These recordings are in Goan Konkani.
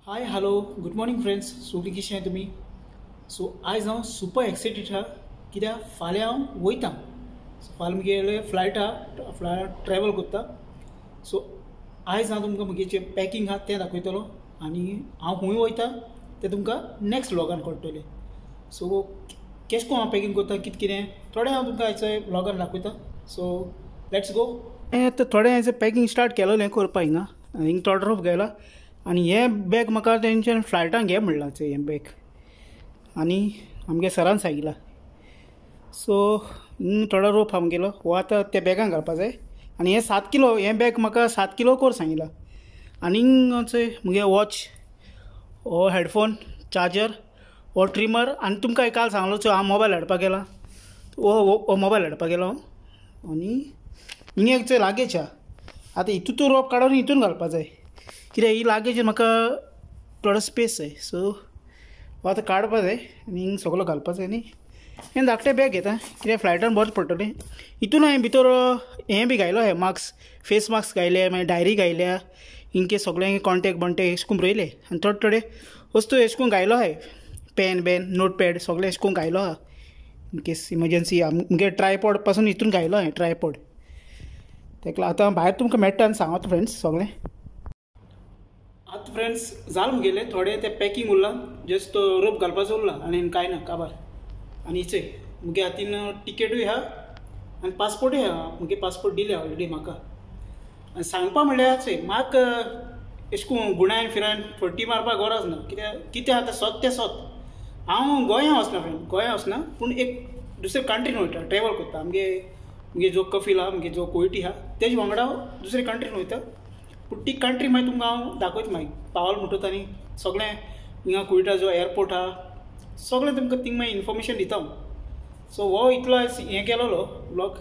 Hi hello good morning friends, सगळीं कशें तुमी? सो आयज हांव सुपर एक्सायटेड आहा कित्याक फाल्यां हांव वयता. सो फाल्यां म्हगेलें फ्लायट आहा, फ्लायट ट्रॅवल करता. सो आयज हांव तुमकां म्हगे जें पॅकिंग आहा तें दाखयतलो आनी हांव खंय वयता तें तुमकां नॅक्स्ट व्लॉगान कळटलें. सो केश कोन्न हांव पॅकिंग करता, कितें कितें थोडें हांव तुमकां आयच्या व्लॉगान दाखयता. So let's go. हें आतां थोडें आयज पॅकिंग स्टार्ट केलोलें करपा हिंगा हिंग थोडो रोप गेला आनी हें बॅग म्हाका तेंच्यान फ्लायटान घे म्हणलां हें बॅग आनी आमगे सरान सांगिलां. सो थोडो रोप आमगेलो हो आतां त्या बॅगान घालपा जाय आनी हें 7 किलो हें बॅग म्हाका 7 किलो कोर सांगिलां. आनी म्हगे वॉच, हो हेडफोन, चार्जर, हो ट्रिमर आनी तुमकां काल सांगलो चोय हांव मोबायल हाडपाक गेला, हो मोबायल हाडपाक गेलो हांव. आनी हिंगा एक चोय लागेज आहा, आतां हितून रोप काडून हितून घालपा जाय कित्याक ही लागेज म्हाका थोडो स्पेस जाय. सो हो आतां काडपा जाय आनी हिंग सगलो घालपा जाय आनी हें धाकटें बॅग घेता कित्याक फ्लायटान बरें पडटलें. हितून हांवें भितर हें बी घायलो, हे मास्क, फेस मास्क घायले, मागीर डायरी घायल्या, हिंगे सगळें कॉन्टेक्ट बॉन्टेक्ट अशें करून बरयलें आनी थोडे थोडे वस्तू अशें करून घायलो आहाय, पेन बेन नोटपॅड सगळें अशें करून घायलो आहा इन केस इमर्जन्सी. मुगे ट्रायपॉड पासून हितून घायलो हांवें ट्रायपॉड. तेका आतां भायर तुमकां मेळटा आनी सांगता फ्रेंड्स सगळें. आतां फ्रेंड्स जालें मुगेलें थोडें तें पॅकिंग उरलां, जस्ट तो रोप घालपाचो उरला आनी कांय ना काबार. आनी चोय मुगे हातीन टिकेटूय आहा आनी पासपोर्टूय आहा, मुगे पासपोर्ट दिले ऑलरेडी म्हाका. आनी सांगपा म्हणल्यार चोय म्हाका अशें करून गुणायन फिरायन फटी मारपाक गरज ना कित्याक कितें आतां सोत तें सोत. हांव गोंया वचना फ्रेंड, गोंया वचना पूण एक दुसरे कंट्रीन वयता, ट्रॅवल करता. आमगे मुगे जो कफील आहा, मुगे जो कोयटी आहा तेजे वांगडा हांव दुसरे कंट्रीन वयता. पूण ती कंट्री मागीर तुमकां हांव दाखयता मागीर पावल म्हणटूच आनी सगळें हिंगा कुयटा जो एअरपोर्ट आहा सगळें तुमकां थिंग मागीर इन्फॉर्मेशन दिता हांव. सो हो इतलो आयज हें केलोलो व्लॉग.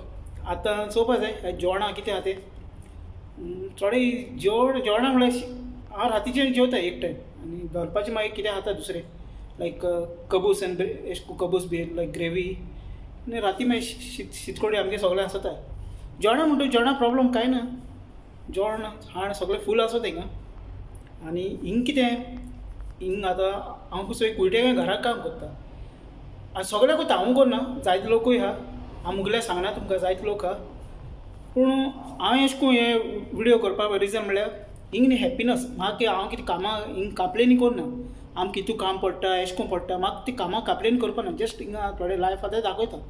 आतां चोवपा जाय जेवणां कितें आहा तें. थोडे जेवण जेवणां म्हणल्यार हांव रातीचें जेवता एक टायम आनी घालपाचें मागीर कितें खाता दुसरें लायक कबूस आनी एश कबूस बी लायक ग्रेवी आनी राती मागीर शीत शीतकोडी आमगे सगळें आसता. जेवणां म्हणटूच जेवणां प्रोब्लम कांय ना, जेवण खाण सगळें फूल आसता हिंगा. आनी हिंग कितें हिंग आतां हांव कसो कुयटे घराक काम करता आनी सगळें करता, हांव करना, जायते लोकूय आहा, हांव मुगेलें सांगना तुमकां जायते लोक आहा. पूण हांवें अशें करून हे विडियो करपाक रिजन म्हणल्यार हिंग न्ही हॅप्पिनस म्हाका. हांव कितें कामां हिंग कंप्लेनी करना, आमकां कितू काम पडटा अशें करून पडटा, म्हाका ती कामां कंप्लेन करपा ना, जस्ट हिंगा थोडे लायफ आतां दाखयता,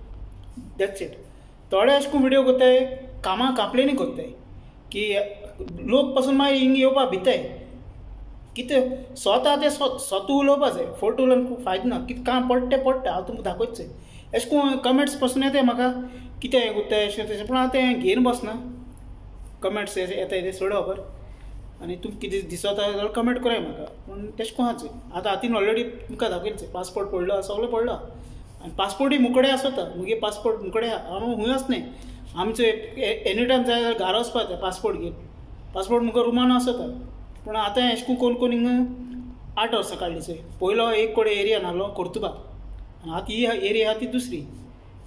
that's it. थोडे अशें करून विडियो करताय कामां कंप्लेनी करताय की लोक पासून मागीर हिंग येवपाक भिताय. कितें सोत आहा तें सोत सोत उलोवपा जाय, फोट उलोवन खूब फायदो ना, कितें काम पडटा तें पडटा. हांव तुमकां दाखयत अशें करून कमेंट्स पासून येताय म्हाका कितें हें करताय अशें तशें, पूण हांव तें घेवन बसना. कमेंट्स येताय ते सोड खबर आनी तुमकां कितें दिसता जाल्यार कमेंट कराय म्हाका. पूण तेशें करून आहा. आतां हातीन ऑलरेडी तुमकां दाखयलें पासपोर्ट पडलो सगळें पडलो आनी पासपोर्टूय मुकडे आसता, मुगे पासपोर्ट मुकडे आहा, हांव खूंय वचनाय. आमचो एनी टायम जाय जाल्यार घरा वचपा जाय पासपोर्ट घेवन, पासपोर्ट मुखार रुमान आसता. पूण आतां अशें करून कोण कोण हिंगा 8 वर्सां काडली चोय, पयलो एक कडेन एरिया नासलो कोर्तुबा आनी आतां ही एरिया आहा ती दुसरी,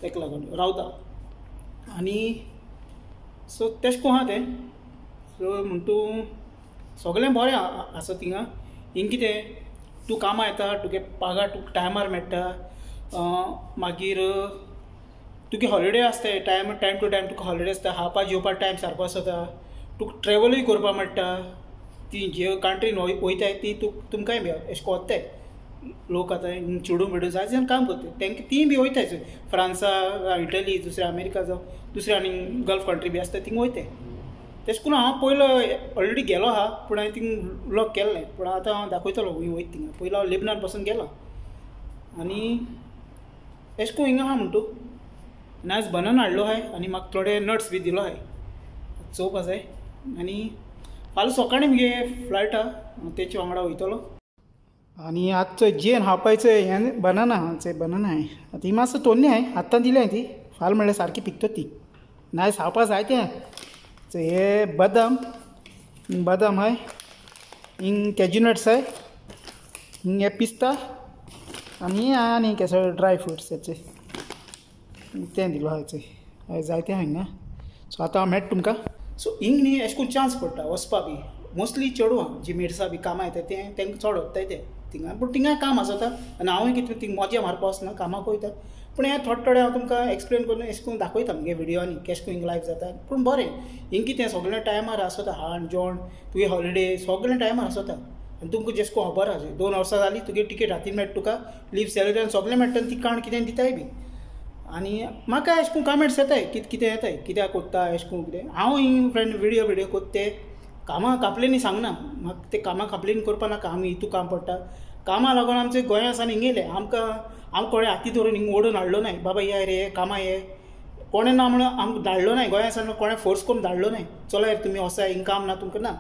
तेका लागून रावता. आनी सो तेशें करून आहा तें. सो म्हण तूं सगळें बरें आसा थिंगा. हिंग कितें तूं कामां येता, तुगे पागार तुका टायमार मेळटा, मागीर तुगे हॉलिडे आसता, टायम टायम टू टायम तुका हॉलिडे आसता, खावपा जेवपा टायम सारको आसता, तुका ट्रॅवलूय करपाक मेळटा. ती जे कंट्रीन वयताय ती तुमकांय बी अशें कोत्ताय लोक आतां चेडूं बिडूं जाय जाण काम करताय तेंकां तीं बी वयताय फ्रांसा, इटली, दुसरे अमेरिका जावं दुसरे आनी गल्फ कंट्री बी आसता थिंग वयताय. तेशें करून हांव पयलो ऑलरेडी गेलो आहा, पूण हांवें थिंग व्लॉग केल्लें, पूण आतां हांव दाखयतलो खूंय वयता थिंगा. पयलो हांव लेबनान पासून गेलो आनी अशें करून हिंगा आहा म्हण तूं. आनी आयज बनाना हाडलो आहाय आनी म्हाका थोडे नट्स बी दिलो आहाय, चोवपा जाय. आनी फाल्यां सकाळीं मुगे फ्लायट आहा तेचे वांगडा वयतलो. आनी आतां जेन खावपाचें हें बनाना आहा, चोय बनाना आहाय. आतां ही मातसो तोन्नी आहाय, आत्तां दिल्या ती, फाल्यां म्हणल्यार सारकी पिकता ती. आनी आयज खावपा जाय तें. चोय हे बदाम, बदाम आहाय, हिंग कॅज्यू नट्स आहाय, हिंग हे पिस्ता आनी आनी केसो ड्राय फ्रुट्स हेचे तें दिलो आहा चोय, जायतें आहा हिंगा. सो आतां हांव मेळटा तुमकां. सो हिंग न्ही अशें करून चान्स पडटा वचपा बी, मोस्टली चेडवां जी मिरसां बी कामां येता तें तांकां चड व्हरताय ते थिंगा. पूण थिंगाय काम आसता आनी हांवूय कितें थिंग मजा मारपा वचना, कामाक वयता. पूण हें थोडे थोडे हांव तुमकां एक्सप्लेन करून अशें करून दाखयता मुगे विडियोनी केशें करून हिंग लायफ जाता. पूण बरें हिंग कितें सगळें टायमार आसता, हाण जेवण तुगे हॉलिडे सगळें टायमार आसता. आनी तुमकां जेश कोन्न खबर आसा 2 वर्सां जालीं तुगे टिकेट हातीन मेळटा, तुका लीव सॅलरी आनी सगळें मेळटा आनी ती काण कितें दिताय बी. आनी म्हाका अशें करून कमेंट्स येताय कितें येताय कित्याक कोत्ता अशें करून कितें. हांव हिंग फ्रेंड विडियो विडियो कोत्ता ते कामां कंप्लेनी सांगना, म्हाका ते कामां कंप्लेन करपा नाका. आमी हितू काम पडटा, कामां लागून आमचे गोंया सावन हिंग येयले. आमकां आमकां कोणें हाती धरून हिंग ओडून हाडलो नाय, बाबा ये रे कामां ये कोणें ना म्हणून आमकां धाडलो नाय, गोंया सावन कोणें फोर्स करून धाडलो नाय, चला तुमी वसा हिंग काम ना तुमकां ना.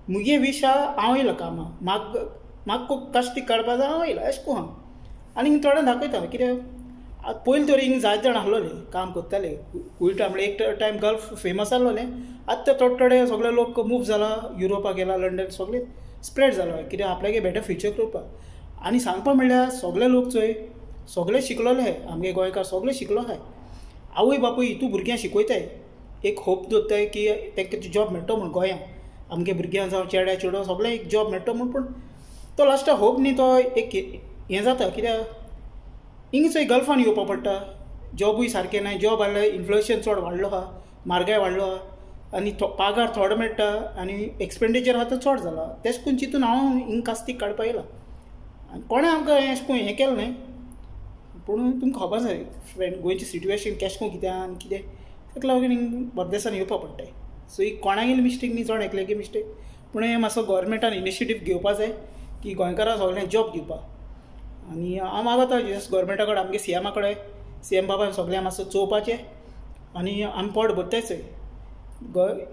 मुगे विश आहा हांव येयलो कामां, म्हाका म्हाका कश्ट काडपा जाय हांव येयलो अशें करून हांव. आनी हिंग थोडें दाखयता कित्याक पयलीं तर हिंग जायते जाण आसलोले काम करताले कुयटा म्हणल्यार एक टायम गल्फ फेमस आसलोलें. आतां थोडे थोडे सगळे लोक मूव जाला, युरोपाक गेला, लंडन सगळे स्प्रेड जालो कित्याक आपल्यागे बेटर फ्युचर करपाक. आनी सांगपा म्हणल्यार सगळे लोक चोय सगळे शिकलोले आहाय, आमगे गोंयकार सगळे शिकलो आहाय. आवय बापूय हितू भुरग्यांक शिकयताय, एक होप दवरताय की तांकां जॉब मेळटलो म्हूण गोंयांत आमगे भुरग्यांक जावं चेड्या चेडो सगळें एक जॉब मेळटलो म्हूण. पूण तो लास्टाक होप न्ही, तो एक हें जाता कित्याक हिंग चोय गल्फान येवपा पडटा, जॉबूय सारकें ना, जॉब आहल्यार इन्फ्लेशन चड वाडलो आहा, म्हारगाय वाडलो आहा आनी पागार थोडो मेळटा आनी एक्सपेंडिचर आहा तो चड जाला. तेश करून चिंतून हांव हिंग कास्तीक काडपा येयला. आनी कोणें आमकां अशें करून हें केलें न्हय, पूण तुमकां खबर आसा फ्रेंड गोंयची सिट्युएशन केशें करून कितें आनी कितें, ताका लागून हिंग परदेसान येवपा पडटा. सो ही कोणागेली मिस्टेक न्ही, चड एकल्यागे मिस्टेक, पूण हें मातसो गोवोरमेंटान इनिशिएटीव घेवपा जाय की गोंयकारां सगळ्यांक जॉब दिवपा. आनी हांव मागता जस्ट गोवोरमेंटा कडेन, आमगे सीएमा कडेन, सीएम बाबान सगळ्यांक मातसो चोवपाचें आनी आमी पोट भरताय चोय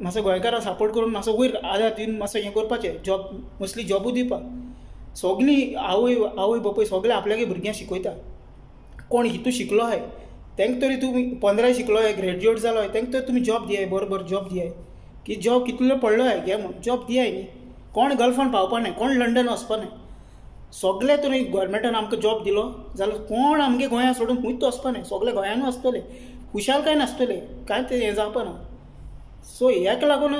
मातसो गोंयकारांक सपोर्ट करून मातसो वयर आदार दिवन मातसो हें करपाचें, जॉब मोस्टली जॉबूय दिवपा. सगळीं आवय आवय बापूय सगळें आपल्यागे भुरग्यांक शिकयता, कोण हितू शिकलो आहाय तांकां तरी तुमी 15 शिकलो आहाय, ग्रेज्युएट जालो आहाय तांकां तरी तुमी जॉब दियाय, बरो बरो जॉब दियाय की जॉब कितलो पडलो आहाय घे म्हूण जॉब दियाय न्ही. कोण गल्फान पावपा नाय, कोण लंडन वचपा नाय, सगळे तरी गोवोरमेंटान आमकां जॉब दिलो जाल्यार कोण आमगे गोंया सोडून खंयच वचपा नाय, सगळे गोंयानूच आसतले, खुशालकाय नासतले, कांयच हें जावपा ना. सो हेका लागून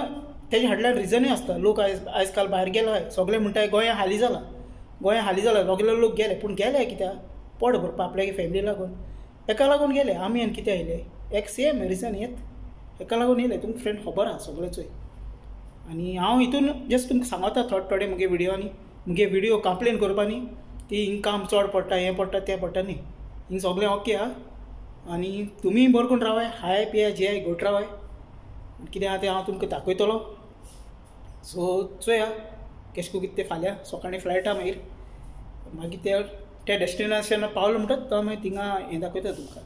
तेजे फाटल्यान रिजनूय आसता. लोक आयज आयज काल भायर गेलो आहाय, सगळे म्हणटाय गोंया हाली जालां, गोंया हाली जालां, सगळे लोक गेले. पूण गेले कित्याक? पोट भरपा आपल्यागे फॅमिली लागून, हेका लागून गेले. आमी आनी कित्याक येयले? एक सेम रिजन हेंच, हेका लागून येयले. तुमकां फ्रेंड खबर आहा सगळें चोय. आनी हांव हितून जस्ट तुमकां सांगता थोडे थोडे मुगे विडियोनी, मुगे विडियो कंप्लेन करपा न्ही की हिंग काम चड पडटा, हें पडटा, तें पडटा न्ही, हिंग सगळें ओके आहा. आनी तुमीय बरें करून रावाय, हाय पियाय जियाय घट रावाय, कितें आहा तें हांव तुमकां दाखयतलो. सो चोया केशें करून कितें तें फाल्यां सकाळीं फ्लायट आहा, मागीर मागीर ते त्या डेस्टिनेशनार पावलो म्हणटात तो मागीर थिंगा हें दाखयता तुमकां.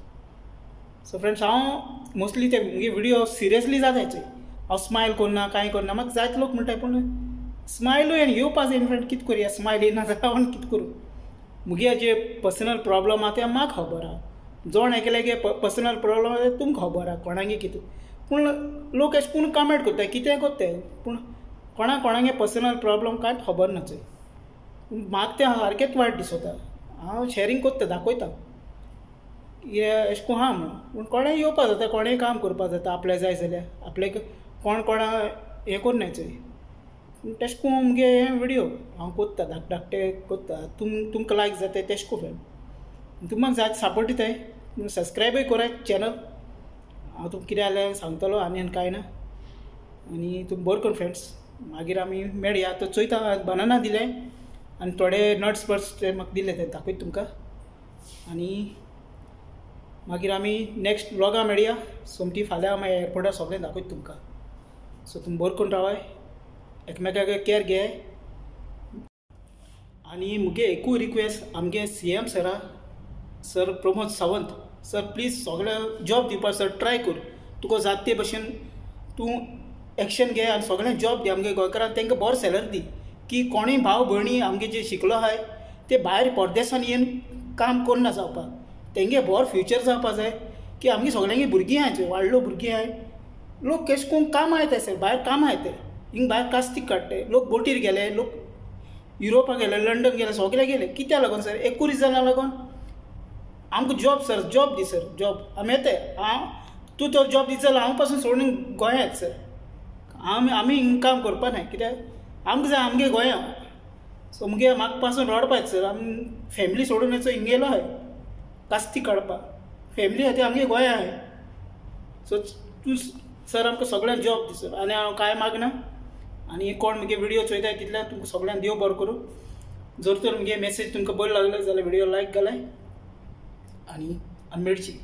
सो फ्रेंड्स हांव मोस्टली ते मुगे विडियो सिरियसली जाताय चोय, हांव स्मायल करना कांय करना, म्हाका जायते लोक म्हणटाय पूण स्मायलूय आनी येवपा जाय फ्रेंड, कितें करुया स्मायल येना जाल्यार हांव कितें करूं? मुगे जे पर्सनल प्रोब्लम आहा ते म्हाका खबर आहा, जोण एकल्यागे पर्सनल प्रोब्लम आहा ते तुमकां खबर आहा कोणागे कितें. पूण लोक अशें कोण कमेंट करताय कितेंय करताय, पूण कोणा कोणागे पर्सनल प्रोब्लम कांयच खबर ना चोय. म्हाका तें सारकेंच वायट दिसता, हांव शॅरींग करता दाखयता अशें करून आहा म्हूण. पूण कोणेंय येवपा जाता, कोणेंय काम करपा जाता, आपल्याक जाय जाल्यार आपल्याक कोण कोणा हें करनाय चोय. पूण तेशें करून मुगे हे विडियो हांव कोत्ता, धाकटे धाकटे कोत्ता, तुमकां लायक जाता तेशें करून फ्रेंड. तुमकां जाय सपोर्ट दिताय, सबस्क्रायबूय कराय चॅनल. हांव तुमकां कितें जाल्यार सांगतलो आनी आनी कांय ना. आनी तुमी बरें करून फ्रेंड्स, मागीर आमी मेळया. आतां चोयता बनाना दिले आनी थोडे नट्स बट्स ते म्हाका दिले ते दाखयता तुमकां. आनी मागीर आमी नेक्स्ट व्लॉगा मेळया. सोमती फाल्यां मागीर एअरपोर्टार सगळें दाखयता तुमकां. सो तुमी बरें करून रावाय, एकमेकाक केअर घेयाय. आनी मुगे एकूय रिक्वेस्ट आमगे सीएम सरा, sir Pramod Sawant sir, please सगळ्यांक जॉब दिवपाक सर ट्राय कर, तुका जाता ते भशेन तूं एक्शन घे आनी सगळ्यांक जॉब दी. आमगे गोंयकारांक तांकां बरो सॅलरी दी की कोणूय भाव भयणी आमगे जे शिकलो आहाय ते भायर परदेसान येवन काम करना जावपाक, तेंगे बरो फ्युचर जावपा जाय की आमगे सगळ्यांगे भुरगीं आहाय चोय, वाडलो भुरगीं आहाय, लोक केशें करून कामां येताय सर, भायर कामां येताय, हिंग भायर कास्तीक काडटाय, लोक बोटीर गेले, लोक युरोपाक गेले, लंडन गेले, सगळे गेले. कित्याक लागून सर? एकूय रिजना लागून आमकां जॉब सर, जॉब दी सर, जॉब आमी येताय. हांव तूं तो जॉब दिता जाल्यार हांव पासून सोडून गोंया येता सर. आमी आमी हिंग काम करपा नाय, कित्याक आमकां जाय आमगे गोंया. सो मुगे म्हाका पासून रडपा सर, आमी फॅमिली सोडून येचो हिंग येयलो आहाय कास्ती काडपाक, फॅमिली आहा ती आमगे गोंया आहाय. सो तूं सर आमकां सगळ्यांक जॉब दी सर, आनी हांव कांय मागना. आनी कोण मुगे व्हिडियो चोयताय तितल्या तुमकां सगळ्यांक देव बरो करूं. जर तर मुगे मॅसेज तुमकां बरी लागले जाल्यार व्हिडियो लायक घालाय आनी आमी मेळची.